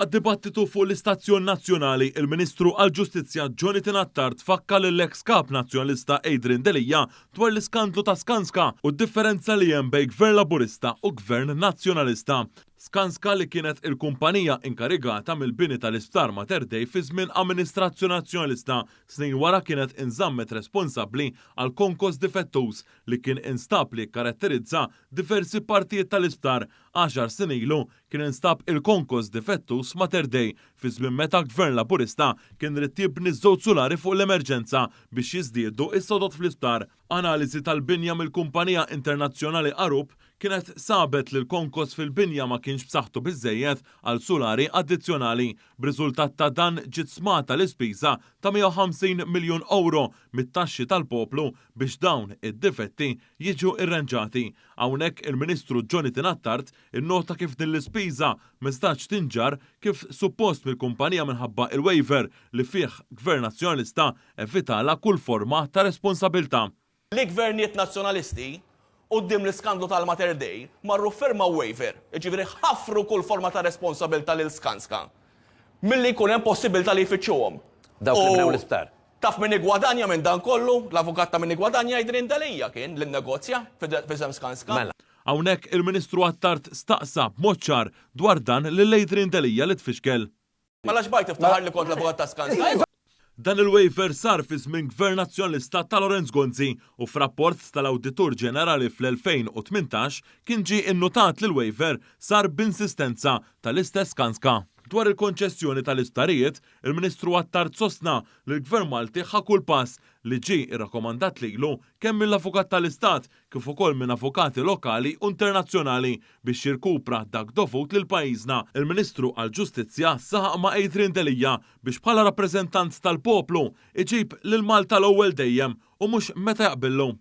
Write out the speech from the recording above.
Waqt dibattitu fuq l-istazzjon nazzjonali, il-Ministru għall-Ġustizzja Jonathan Attard fakkar lill-eks Kap Nazzjonalista Adrian Delia dwar l-iskandlu ta' Skanska u d-differenza li hemm bejn Gvern Laburista u Gvern Nazzjonalista. Skanska li kienet il-kumpanija inkarigata mill-bini tal-Isptar Mater Dei fi żmien amministrazzjoni Nazzjonalista, snin wara kienet inżammet responsabbli għal konkos difettuż li kien instab li jikkaratterizza diversi partijiet tal-isptar. Għaxar snin ilu kien instab il-konkos difettuż Mater Dei fi żmien meta Gvern Laburista kien ried jibni żewġ sulari fuq l-emerġenza biex jiżdiedu s-sodod fl-isptar. Analiżi tal-binja mill-kumpanija internazzjonali Arup kienet sabet li l-konkos fil-binja ma kienx b'saħħtu biżżejjed għal sulari addizzjonali. B'riżultat ta' dan ġiet stmata l-ispiża ta' 150 miljun ewro mit-taxxi tal-poplu biex dawn id-difetti jiġu rranġati. Hawnhekk il-Ministru Jonathan Attard Innota kif din l-ispiża ma setgħetx tinġarr kif suppost mill-kumpanija minħabba il-waiver li fih Gvern Nazzjonalista evitalha kull forma ta' responsabilità. Li Gvernijiet Nazzjonalisti, quddiem l-iskandlu tal-Mater Dei, marru ffirmaw waiver, jiġifieri ħafru kull forma ta' responsabilità lil Skanska milli jkun hemm possibilità li jfittxuhom. Dawk li bnew l-isptar. Taf min iggwadanja minn dan kollu? L-avukat ta' min iggwadanja Adrian Delia kien li nnegozja f'isem Skanska. Mela. Hawnhekk il-Ministru Attard staqsa b'mod ċar dwar dan lil Adrian Delia li tfixkel. Mela xbajt tiftaħar li kont l-avukat ta' Skanska? Dan il-waiver sar fi żmien Gvern Nazzjonalista ta' Lawrence Gonzi u f'rapport tal-Awditur Ġenerali fl-2018 kien ġie innutat li l-waiver sar b'insistenza tal-istess Skanska. Dwar il-konċessjoni tal-isptarijiet, il-Ministru Attard sostna li l-Gvern Malti ħa kull pass li ġie rrakkomandat lilu kemm mill-Avukat tal-Istat kif ukoll minn avukati lokali u internazzjonali biex jirkupra dak dovut lil pajjiżna. Il-Ministru għall-Ġustizzja saħaq ma' Adrian Delia biex bħala rappreżentant tal-poplu iġib lil Malta l-ewwel dejjem u mhux meta jaqbillu.